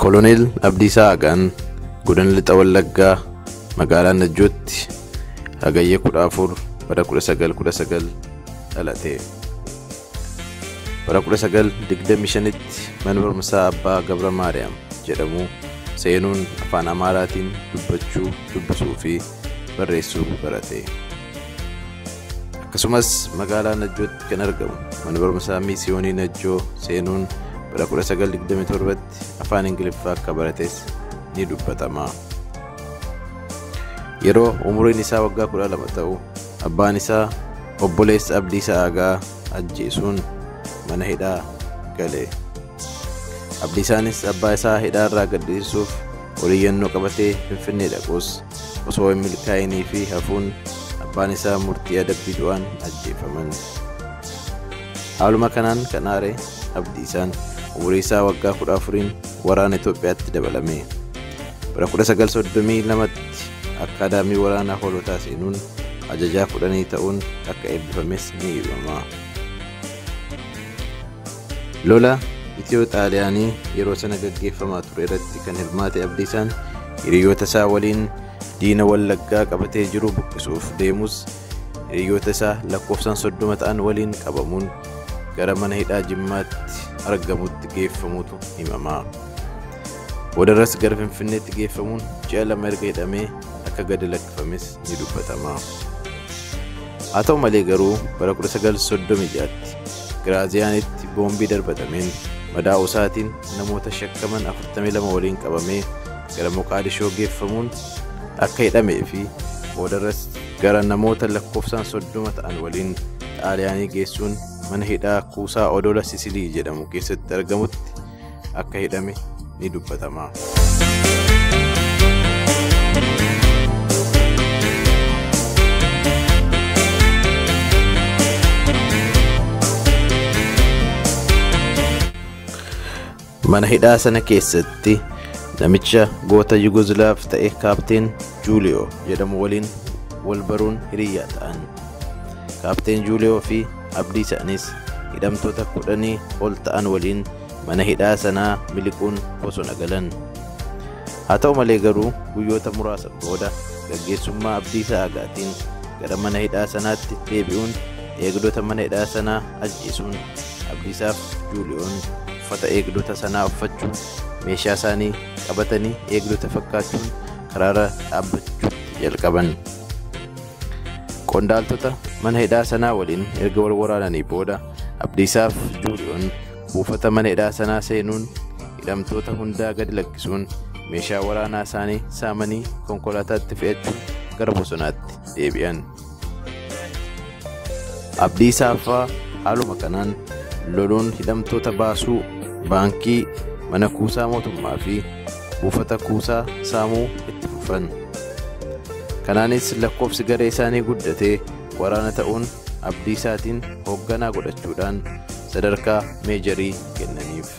Koloneel Abdiisaa Agaan godina Lixa Wallaggaa magaalaa Najjootti Hagayya 14 bara 1919 dhalate. Bara 1925tti mana barumsaa Abbaa Gabra Maariyaam jedhamu seenuun afaan Amaaraatiin dubbachuu, dubbisuu fi barreessuu barate. Akkasumas magaalaa Najjootti kan argamu mana barumsaa Miisiyoonii Najjoo seenuun bara 1927tti afaan Ingiliffaa akka barates ni dubbatama. Yeroo umuriin isaa waggaa 12 ta'u abbaan isaa obboleessa Abdiisaa Aagaa ajjeesuun mana hidhaa gale. Abdiisaanis abbaa isaa hidhaarraa gadhiisuuf oliyyannoo qabatee Finfinnee dhaqus osoo hin milkaa'inii fi hafuun abbaan isaa murtii adabbii du'aan ajjeefaman. Haaluma kanaan kan aare Abdiisaan umurii isaa waggaa 14 waraana Itoophiyaatti dabalame. Bara 1932tti akkaadaamii waraanaa Hoolotaa seenuun ajajaa 10 ta'uun akka eebbifames ni himama. Lola Itiyoo Xaaliyaanii yeroo sana gaggeeffamaa ture irratti kan hirmaate Abdiisaan hiriyoota isaa waliin diina Wallaggaa qabatee jiru buqqisuuf deemus hiriyoota isaa lakkoofsaan 30 ta'an waliin qabamuun gara mana hidhaa Jimmaatti argamutti geeffamutu himama. Boodarras gara Finfinneetti geeffamuun ji'a 2 erga hidhamee akka gadi lakkifames ni dubbatama. Haa ta'u malee garuu bara 1936tti Giraaziyaanitti boombii darbatameen madaa'uu isaatiin namoota shakkaman 42 waliin qabamee gara Moqaadishoo geeffamuun akka hidhamee fi boodarras gara namoota lakkoofsaan 30 ta'an waliin Xaaliyaanii geessuun mana hidhaa kuusaa Odola Sisilii jedhamu keessatti argamutti akka hidhame ni dubbatama. Mana hidhaa sana keessatti namicha goota Yugoslaaf ta'e Kaapteen Juuliyoo jedhamu waliin wal baruun hiriyyaa ta'an. Kaapteen Juuliyoo fi Abdiisaanis hidhamtoota 10 ol ta'an waliin mana hidhaa sanaa miliquun bosona galan. Haa ta'u malee garuu guyyoota muraasa booda gaggeessummaa Abdiisaa Aagaatiin gara mana hidhaa sanaatti deebi'uun eegdota mana hidhaa sanaa ajjeesuun Abdiisaaf Juuliyoon uffata eegdota sanaa uffachuun meeshaa isaanii qabatanii eegdota fakkaachuun karaara dhaabbachuutti jalqaban. Qondaaltota mana hidhaa sanaa waliin erga wal waraananii booda Abdiisaaf Juuliyoon buufata mana hidhaa sanaa seenuun hidhamtoota hundaa gadi lakkisuun meeshaa waraanaa isaanii saamanii konkolaataatti fe'achuun gara bosonaatti deebi'an. Abdiisaa fa'aa haaluma kanaan loluun hidhamtoota baasuu, baankii, mana kuusaa mootummaa fi buufata kuusaa saamuu itti fufan. Kanaanis lakkoofsi garee isaanii guddatee waraana ta'uun Abdiisaatiin hoogganaa godhachuudhaan sadarkaa meejarii kennaniif.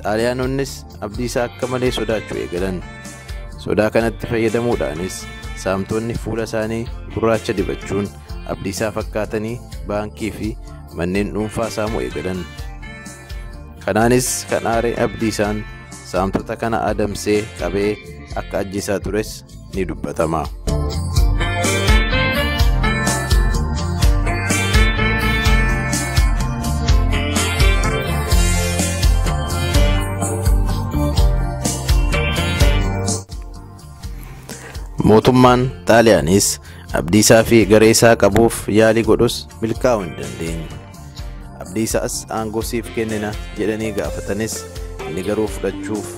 Xaaliyaanonnis Abdiisaa akka malee sodaachuu eegalan. Sodaa kanatti fayyadamuudhaanis saamtonni fuula isaanii gurraacha dibachuun Abdiisaa fakkaatanii baankii fi manneen dhuunfaa saamuu eegalan. Kanaanis kan aare Abdiisaan saamtota kana adamsee qabee akka ajjeesaa tures ni dubbatama. Mootummaan Xaaliyaanis Abdiisaa fi garee isaa qabuuf yaalii godhus milkaa'uu hin dandeenye. Abdiisaas aangoo siif kennina jedhanii gaafatanis inni garuu fudhachuuf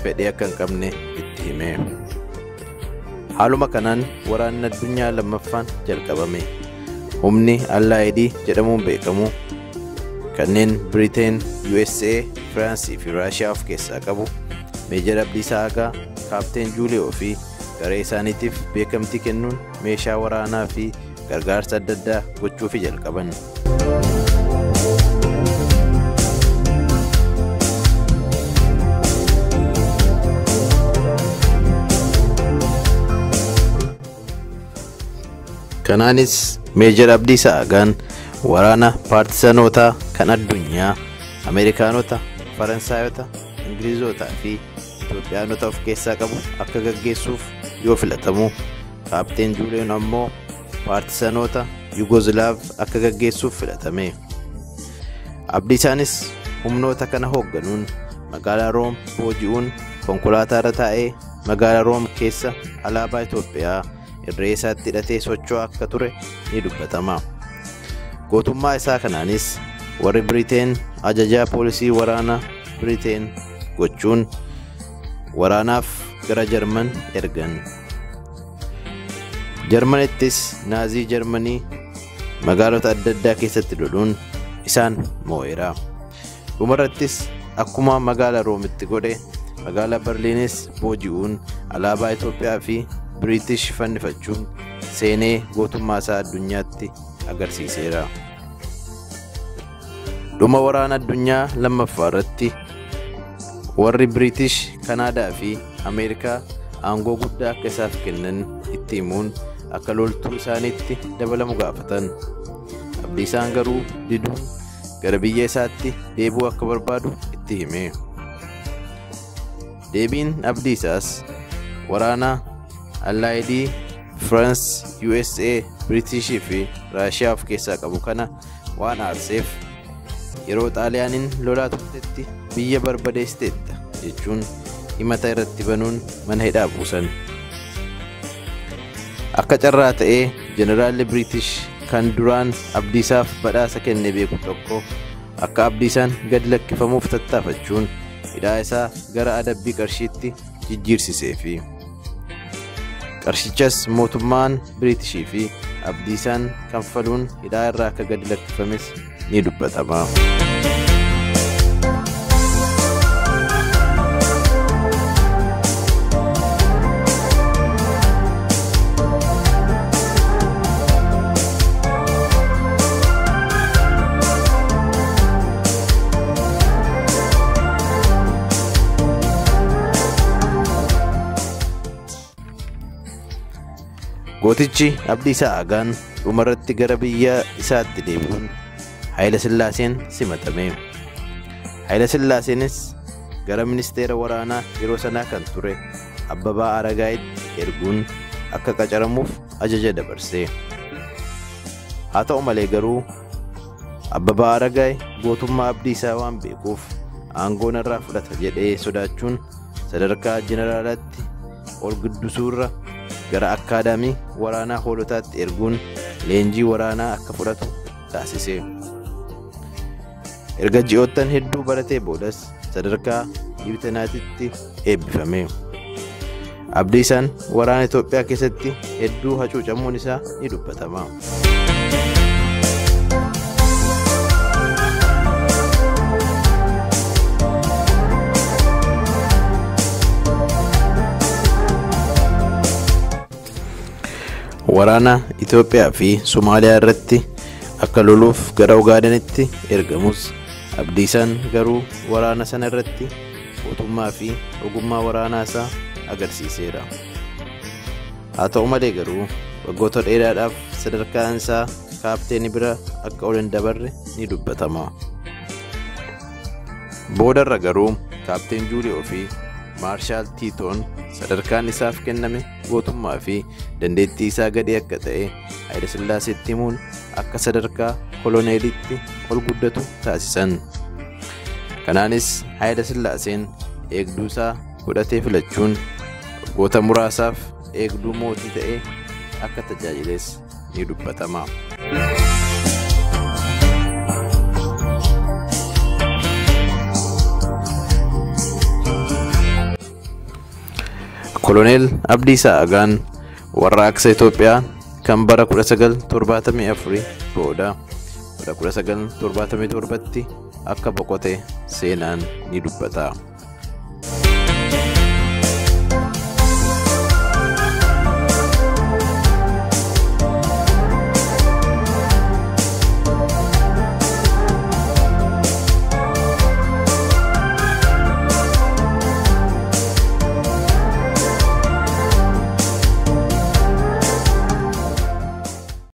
fedhii akka hin qabne itti hime. Haaluma kanaan waraanni addunyaa lammaffaan jalqabame. Humni Allaayidii jedhamuun beekamu kanneen Biriteen, USA, Firaansii fi Raashiyaa of keessaa qabu Meejar Abdiisaa Aagaa, Kaapteen Juuliyoo fi garee isaaniitiif beekamtii kennuun meeshaa waraanaa fi gargaarsa adda addaa gochuufi jalqaban. Kanaanis Meejar Abdiisaa Aagaan waraana paartisanootaa kan addunyaa Ameerikaanota, Faransaayota, Ingilizootaa fi Itoophiyaanota of keessaa qabu akka gaggeessuuf yoo filatamu, Kaapteen Juuliyoon ammoo paartisanoota Yugoozilaav akka gaggeessuuf filatame. Abdiisaanis humnoota kana hoogganuun magaalaa Room booji'uun konkolaataa irra taa'ee magaalaa Room keessa alaabaa Itoophiyaa irree isaatti hidhatee socho'aa akka ture ni dubbatama. Gootummaa isaa kanaanis warri Biriteen ajajaa poolisii waraana Biriteen gochuun waraanaaf gara Jarman ergan. Jarmanittis Naazii Jarmanii magaalota adda addaa keessatti loluun isaan moo'eera. Dhumarrattis akkuma magaalaa Roomitti godhe magaalaa Berliinis booji'uun alaabaa Itoophiyaa fi Biriitish fannifachuun seenee gootummaa isaa addunyaatti agarsiiseera. Dhuma waraana addunyaa lammaffaa irratti warri Biriitish, Kanaadaa fi Ameerikaa aangoo guddaa akka isaaf kennan itti himuun akka loltuu isaaniitti dabalamu gaafatan. Abdiisaan garuu diduun gara biyya isaatti deebi'uu akka barbaadu itti hime. Deebiin Abdiisaas waraana Allaayidii Firaans, USA, Biriitishii fi Raashiyaa of keessaa qabu kana waan aarseef yeroo Xaaliyaaniin lolaa turtetti biyya barbadeessiteetta jechuun himata irratti banuun mana hidhaa buusan. Akka carraa ta'ee Jeneraalli Biriitish kan duraan Abdiisaaf badhaasa kennee beeku tokko akka Abdiisaan gadi lakkifamuuf tattaafachuun hidhaa isaa gara adabbii qarshiitti jijjiirsiseefi. Qarshichas mootummaan Biriitishii fi Abdiisaan kanfaluun hidhaa irraa akka gadi lakkifames ni dubbatama. Gootichi Abdiisaa Agaan dhumarratti gara biyya isaatti deebi'uun Haayila Sillaaseen simatame. Haayila Sillaaseenis gara ministeera waraanaa yeroo sanaa kan ture Abbabaa Aragaayitti erguun akka qacaramuuf ajaja dabarse. Haa ta'u malee garuu Abbabaa Aragaay gootummaa Abdiisaa waan beekuuf aangoo narraa fudhata jedhee sodaachuun sadarkaa jeneraalaatti ol guddisuurra gara akkaadaamii waraanaa hoolotaatti erguun leenjii waraanaa akka fudhatu taasise. Erga ji'oottan hedduu baratee boodas sadarkaa lieutenaantiitti eebbifame. Abdiisaan waraana Itoophiyaa keessatti hedduu hacuucamuun isaa ni dubbatama. Waraana Itoophiyaa fi Somaaliyaa irratti akka loluuf gara Ogaadenitti ergamus Abdiisaan garuu waraana sana irratti gootummaa fi ogummaa waraanaa isaa agarsiiseera. Haa ta'u malee garuu waggoota dheeraadhaaf sadarkaan isaa kaapteenii bira akka ol hin dabarre ni dubbatama. Boodarra garuu Kaapteen Juuliyoo fi Maarshaal Tiitoon sadarkaan isaaf kenname gootummaa fi dandeettii isaa gadi akka ta'e Haayila Sillaaseetti himuun akka sadarkaa koloneelitti ol guddatu taasisan. Kanaanis Haayila Sillaaseen eegduu isaa godhatee filachuun waggoota muraasaaf eegduu mootii ta'ee akka tajaajiles ni dubbatama. Koloneel Abdiisaa Agaan warraaqsa Itoophiyaa kan bara 1974 booda bara 1977tti akka boqote seenaan ni dubbata.